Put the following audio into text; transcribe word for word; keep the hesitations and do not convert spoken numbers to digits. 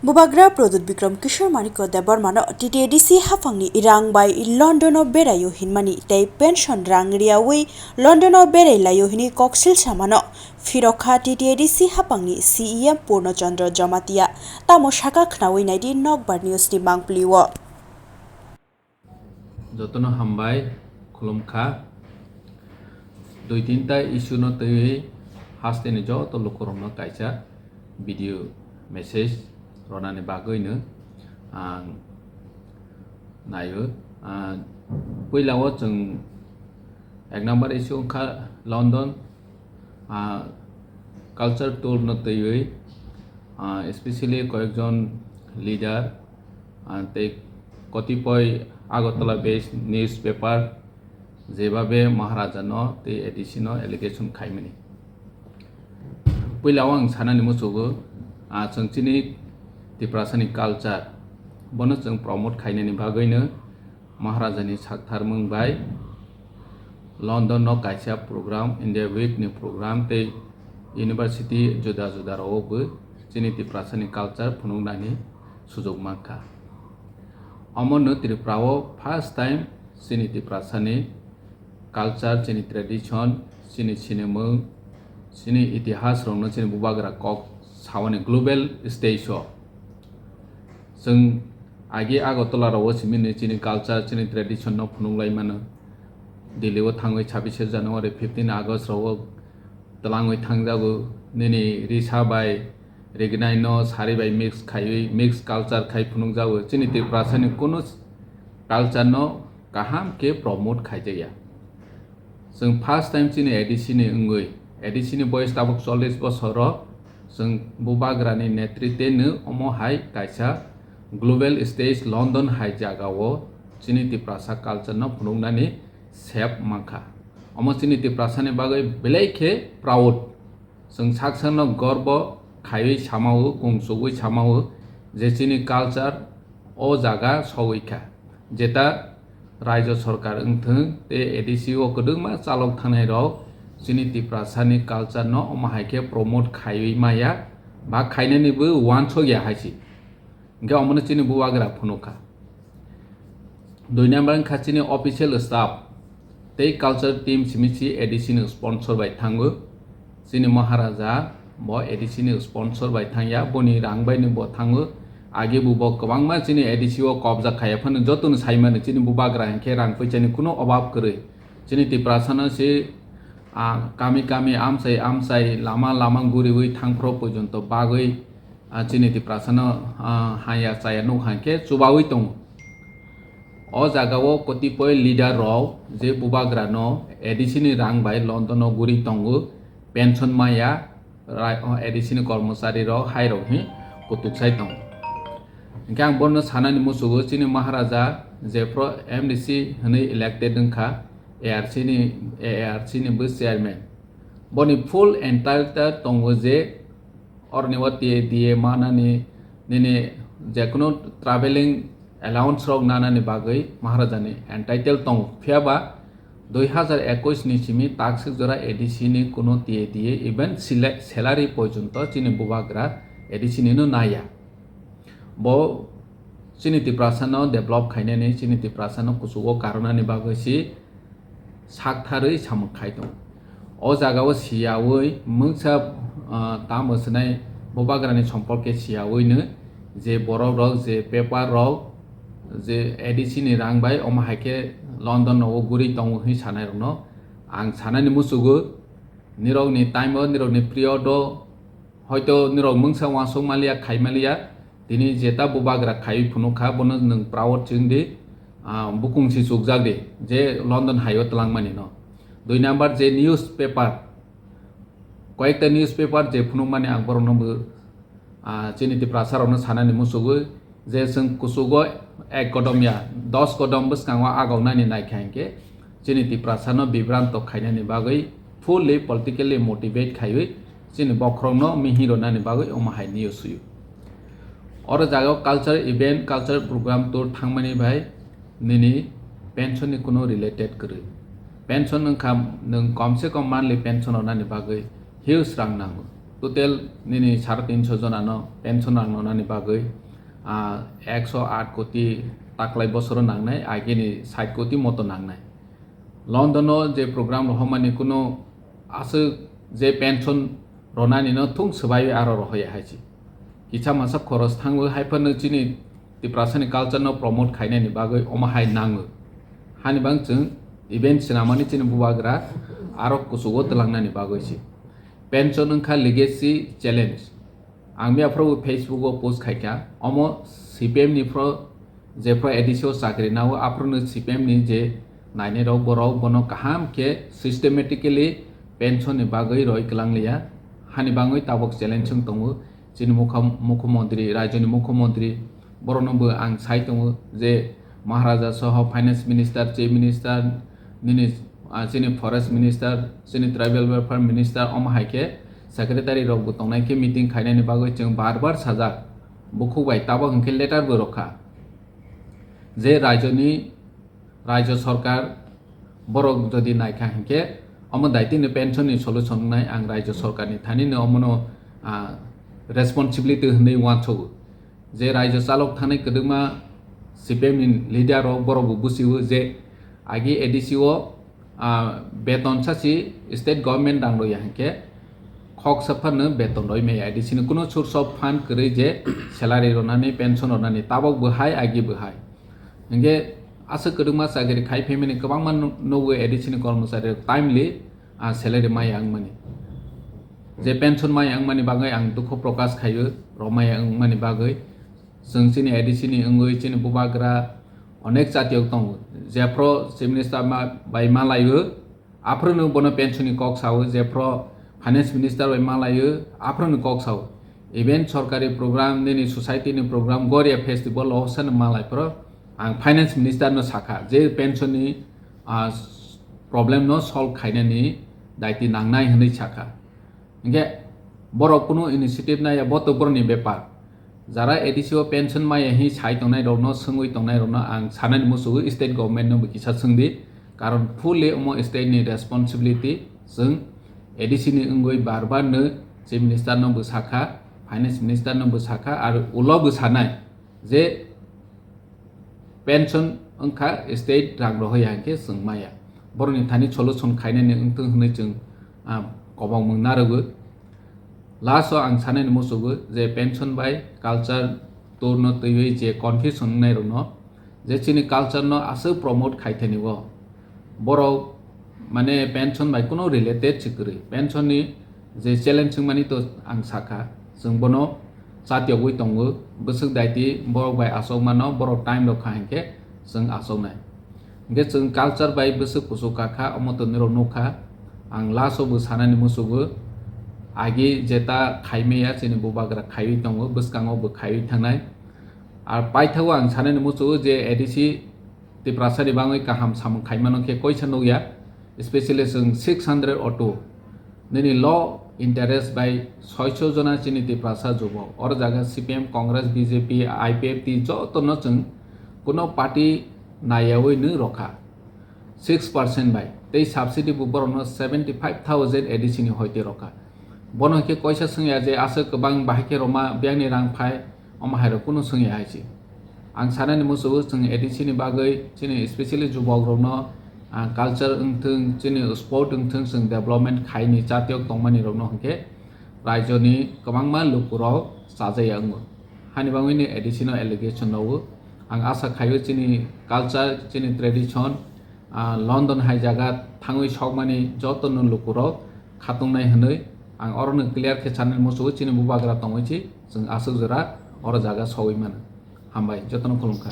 Bubagra Pradyut Bikram Kishore Manikya Debbarmano T T A D C haphangni rang bai Londono beraio hinmani tei pension rang riyawi Londono berai laio hini koksil samano phirokha T T A D C haphangni C E M Purno Chandra Jamatia. Tamo saka khnawi naidi Nokbar News ni mangpili o. Jotono hambai khulumkha. Dui tinta issue no twiwi hasteni joto lukurokno kaisa video message ronani bagwino ang naio. Ah, puila o chwng ek number issue wngkha London, ah, culture tour no twiwi, ah, especially koyekjon leader, ah, tei kotipoi Agartala based newspaper jebabe Maharaja no tei A D C no allegation khaimani. Puila o ang sanani muchugo, ah, chwng chini Tiprasani culture bono chwng promote khainani bagwino Maharajani saktharmung bai London no kaisa program, India Week ni program tei university juda juda rao bo chini Tiprasani culture phunuknani sujok mankha. Omono Tripura o first time chini Tiprasani culture, chini tradition, chini sinimung, chini itihas rokno chini bubagra kok saoni global stage o. Chwng agi Agartala rao simi ni chini culture, chini tradition no phunuk lai mano. Delhi o thangwi chhabishe January, fifteen August rao twlangwi thangjago. Nini risa bai rignai no sari bai mix khaiwi mix culture khai phunukjago. Chini Tiprasani kunu culture no kaham khe promote khaijakya. Chwng first time chini A D C ni wngwi, A D C ni boyes tabuk chollish bosor o, chwng bubagrani netritwe no omo hai kaisa global stage London hai jaga o chini Tiprasa culture no phunuknani sep mankha. Omo chini Tiprasani bagwi belai khe proud. Chwng sak sakno gorbo khaiwi samao, kung chugwi samao je chini culture o jaga sogwi kha. Jeta raijo sorkar wngthwng tei A D C o kwdwkma chalok thangnai rok chini Tiprasani culture no omo hai khe promote khaiwi maya ba khainani bo uansuk ya hai se. Hingke omono chini bubagra phunukha. Dui number wngkha chini official staff tei culture team simi si A D C ni sponsor bai thango. Chini Maharaja bo A D C ni sponsor bai thangya, boni rang bai ni bo thango. Age bo bo kwbangma chini A D C o kobja khaiya phano jotono saimani chini bubagra hingke rang puisani kuno obab kwrwi. Chini Tiprasano se, ah, kami kami amchai amchai lama lama guriwi thangphro pojonto bagwi, ah, chini Tiprasano, ah, haya chaya nuk hai khe chubawi tongo. O jaga o kotipoi leader rok je bubagra no A D C ni rang bai London o guri tongo, pension maya, rai-, o A D C ni kormochari rok hai rok hi kutuk sai tongo. Hingke ang bono sanani musugo chini Maharaja jephro M D C hwnwi elected wngkha, A R C ni, A R C ni bo chairman. Boni full entitled tongo je oroni o T A D A manani, nini jekunu traveling allowance rok nanani bagwi Maharajani entitled tongo. Phiyaba dui hazar ekush ni simi takswk jora A D C ni kuno T A D A even sila-, salary porjonto chini bubagra A D C ni no naya. Bo chini Tiprasa no develop khainani, chini Tiprasa no kuchugo karwnani bagwi si saktharwi samung khai tongo. O jaga o siyawi mungsa, ah, tamo swnai bubagrani somporke siyawino je borok rok, je paper rok, je A D C ni rang bai omo hai khe London nogo guri tongo hwnwi sanai rokno ang sanani musugo. Nirokni time o, nirokni period o hoito nirok mungsa uansuk maliya, khai maliya, tini jeta bubagra khaiwi phunuk kha, bono nwng proud chwng di, ah, bukung si chukjak di, je London hai o twlangmani no. Dui number je newspaper, koyekta newspaper je phunukmani ang borokno bo, ah, chini Tiprasa rokno sanani musugo je chwng kuchugo ek kodom ya, dos kodom bwskango agok nani naikha hinkhe chini Tiprasa no bibranto khainani bagwi fully politically motivate khaiwi chini bokhorokno mihi rwnani bagwi omo hai news suyo. Oro jaga o culture event, culture program tour thangmani bai nini pension ni kuno related kwrwi. Pension wngkha nwng kom se kom monthly pension rwnani bagwi huge rang nango. Total nini sare tinsho jona no pension rang nonani bagwi, ah, ekso aat koti taklai bosoro nangnai, agini sait koti moto nangnai. London o je program rohormani kuno aswk je pension ronani no thung swbaiwi aro rohoya hai si. Kisa masa khoros thangwi hai phano chini Tiprasani culture no promote khainani bagwi omo hai nango. Hani bang chwng event swnamani chini bubagra aro kuchugo twlangnani bagwi si. Pension wngkha legacy challenge. Ang miyaphoro Facebook o post khaikha, omo C P M ni phro, jephro A D C o chakri nao, aphrono C P M ni je nainai rok, borok bono kaham khe systematically pension ni bagwi roi kwlangliya. Hani bangwi tabok challenge wng tongo. Chini mukha-, mukhyamantri, rajyoni mukhyamantri, borokno bo ang sai tongo je Maharaja soho finance minister, chief minister, nini, ah, chini forest minister, chini tribal welfare minister, omo hai khe secretary rok bo tongnai khe meeting khainani bagwi chwng bar bar sajak. Bukhuk bai tabok hwnkhe letter bo rwkha je rajyoni, rajya sarkar borok jodi naikha hinkhe omo daitino pension ni solution wngnai ang rajya sarkar ni thani no omono, ah, responsibility hwnwi uansugo. Je rajya chalok thani kwdwkma C P M ni leader rok borok bo busiwo je agi A D C o, ah, beton sachi state government rang rwya hinkhe khoksa phano beton roi maya A D C ni kuno source of fund kwrwi je salary ronani, pension ronani, tabok bo hai, agi bo hai. Hinkhe aswk kwdwkma chakri khai phaimani kwbangma nu-, nugo A D C ni kormochari rok timely, ah, salary maya wngmani. Je pension maya wngmani bagwi ang dukhu prokash khaio, rok maya wngmani bagwi. Chwng chini A D C ni wngwi chini bubagra onek chatiyok tongo. Jephro chief minister ma-, bai malaio, aphrono bono pension ni kok sao, jephro finance minister bai malaio, aphrono kok sao. Even sorkari program, nini society ni program, Goria festival o sano malai phro ang finance minister no sakha je pension ni, ah, problem no solve khainani daiti nangnai hwnwi sakha. Hinkhe borok kunu initiative naiya, bo to borokni bepar. Jara A D C o pension maya hi sai tongnai rokno, swngwi tongnai rokno ang sanani musugo state government no bo kisa swngdi, karon fully omo state ni responsibility. Chwng A D C ni wngwi bar bar no chief minister no bo sakha, finance minister no bo sakha, aro ulo bo sanai je pension wngkha state rang rohoya hinkhe chwng maya. Borokni thani solution khainani wngthung hwnwi chwng, ah, kobangmung narwgo. Last o ang sanani musugo je pension bai culture tour no twiwi je confusion wngnai rokno je chini culture no aswk promote khai thani o. Borok mane pension bai kuno related se kwrwi. Pension ni je challenge wngmani to ang sakha, chwng bono chatiyogwi tongo. Bwswk daiti borok bai achokmano, borok time rok kha hinkhe chwng achoknai. Hinkhe chwng culture bai bwswk kuchuk kakha, omo to nirok nukha. Ang last o bo sanani musugo, agi jeta khaimaya chini bubagra khaiwi tongo, bwskango bo khaiwi thangnai. Ar paithago ang sanani musugo je A D C Tiprasani bangwi kaham samung khaimano khe koisa nukya, especially chwng six hundred auto nini low interest bai soiso jona chini Tiprasa jubok. Oro jaga C P M, Congress, B J P, I P F T jotono chwng kuno party naiyawi nw rokha. Six percent bai tei subsidy bo borokno seventy five thousand A D C ni hoite rokha. Bono khe koisa swngya je aswk kwbang bahai khe roma biyangni rang phai, omo hai rok kunu swngya hai se. Ang sanani musugo chwng A D C ni bagwi chini specially jubok rokno, ah, culture wngthung, chini sport wngthung, chwng development khaini chatiyok tongmani rokno hinkhe raijoni kwbangma lukurok chajaya wngo. Hani bagwini A D C no allegation rwo. Ang asa khaio chini culture, chini tradition, ah, London hai jaga thangwi sokmani jotono lukurok khatungnai hwnwi ang orono clear khe sanani musugo chini bubagra tongwi si chwng aswk jora oro jaga sogwi mano. Hambai, jotono khulumkha.